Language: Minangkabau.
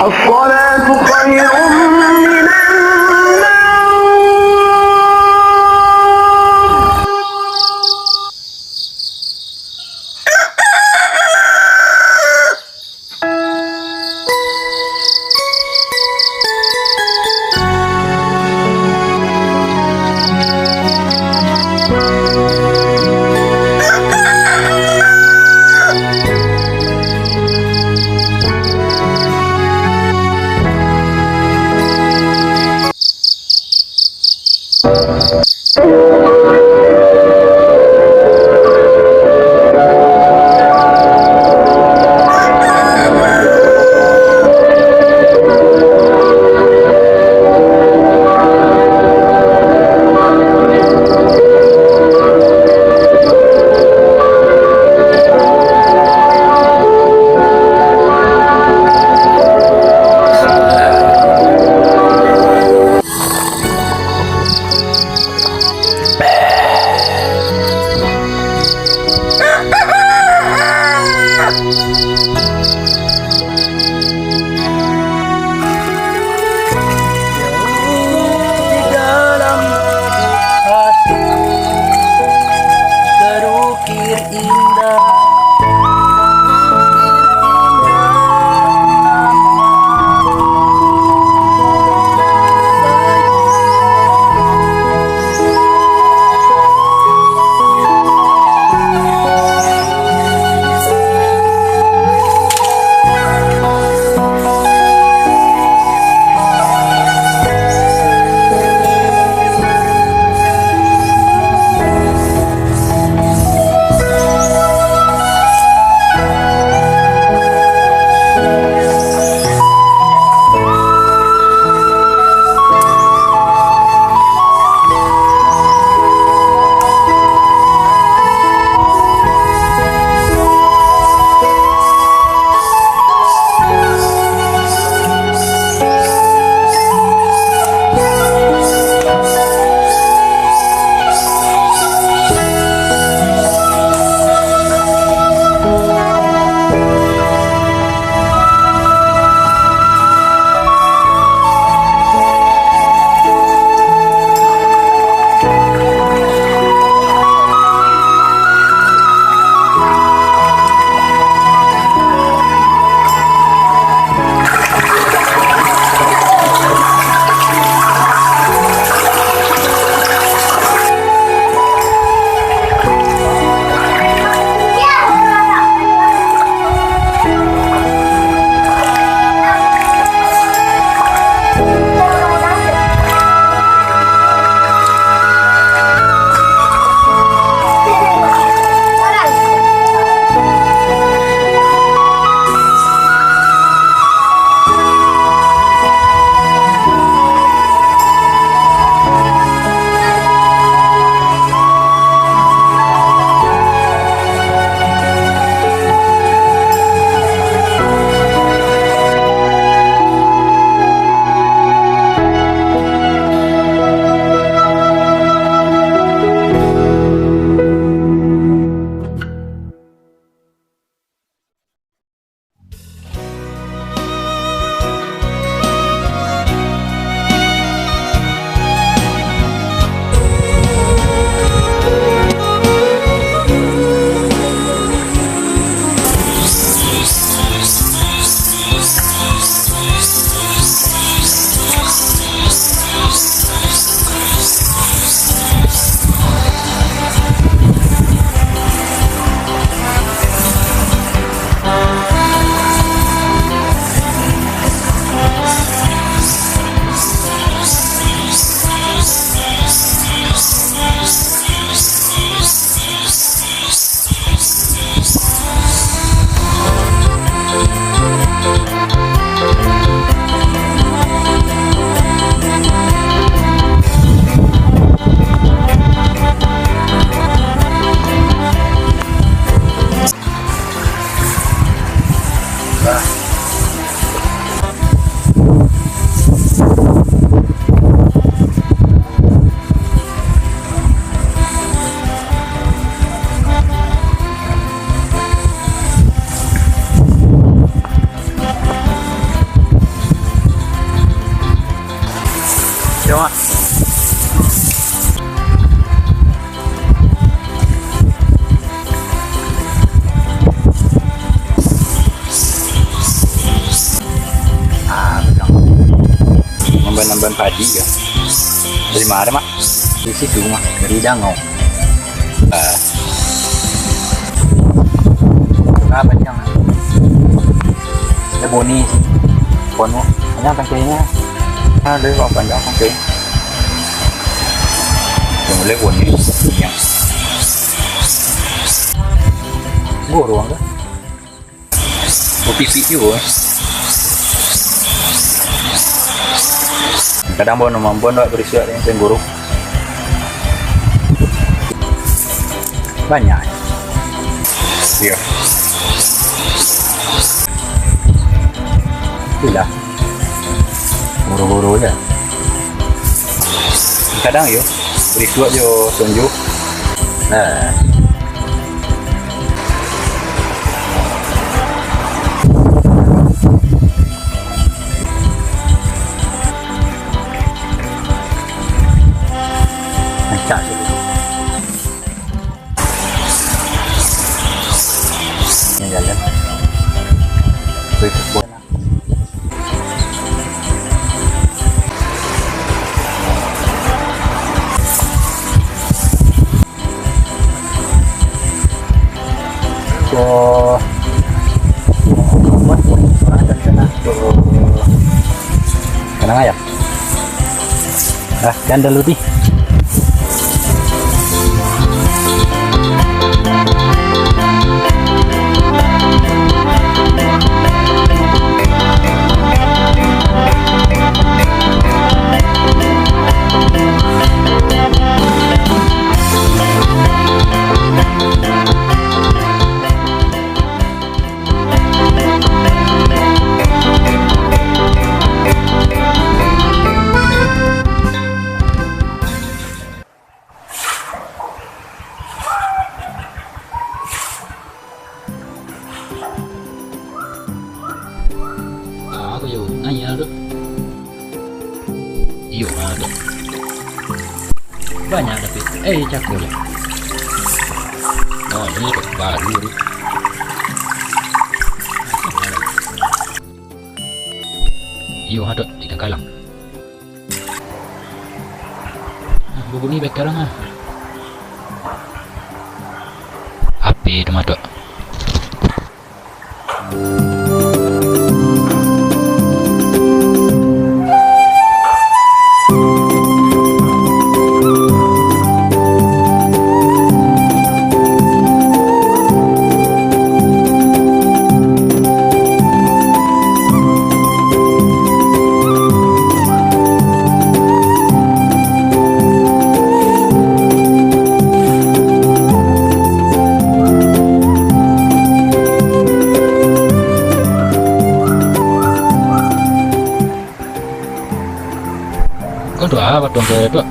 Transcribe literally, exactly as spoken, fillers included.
الصلاة خير من النوم. Ah, namban-namban padi ya. Dari mana, Mak? Di situ, Mak. Dari Dangau. Ah. Nah, panjang. Ada boni sih. Kono. Panjang tangkainyo. Ada kok panjang tangkai. Yang boleh boni. Yang. Burung tu. Bapipik juo. Kadang bau mambon wak barisuak dengan guru. Banyak. Iyo. Itulah. Guru-guru je. Kadang yo, barisuak jo tonjok. Nah. Rancak tu. Ni jalan. Baik, buat. Ko, ko, kanang ayam. Ah, kan dalu ti. Ah, aku yo nanya tu. Iyo, ha, tu. Banyak tapi, eh, cako je. Oh, ini tu baru tu. Iyo, ha, tu, di Tangkalang. Ah, babunyi baik sekarang, ah. Api tu, Matok. Kau tu apa tuan kau tu?